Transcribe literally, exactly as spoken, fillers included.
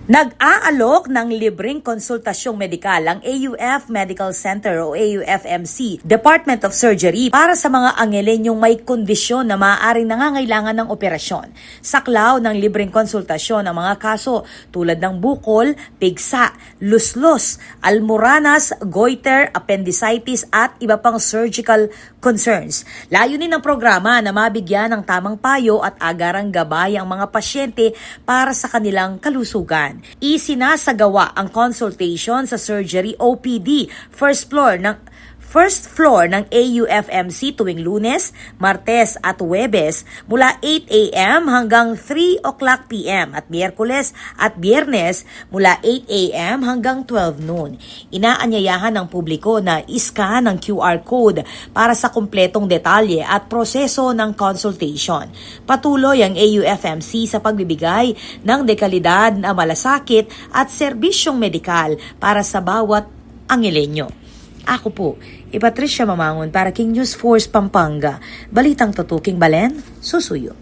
Nag-aalok ng libreng konsultasyong medikal ang A U F Medical Center o A U F M C, Department of Surgery, para sa mga Angelenyong may kondisyon na maaaring nangangailangan ng operasyon. Saklaw ng libreng konsultasyon ang mga kaso tulad ng bukol, pigsa, luslos, almoranas, goiter, appendicitis at iba pang surgical concerns. Layunin ng programa na mabigyan ng tamang payo at agarang gabay ang mga pasyente para sa kanilang kalusugan. Isinasagawa ang consultation sa surgery O P D, first floor ng first floor ng A U F M C tuwing Lunes, Martes at Huwebes mula eight a.m. hanggang three o'clock p.m. at Miyerkules at Biyernes mula eight a.m. hanggang twelve noon. Inaanyayahan ng publiko na i-scan ang Q R code para sa kumpletong detalye at proseso ng consultation. Patuloy ang A U F M C sa pagbibigay ng dekalidad na malasakit at serbisyong medikal para sa bawat Angelenyo. Ako po, i Patricia Mamangon para king News Force Pampanga. Balitang tutuking balen, susuyo.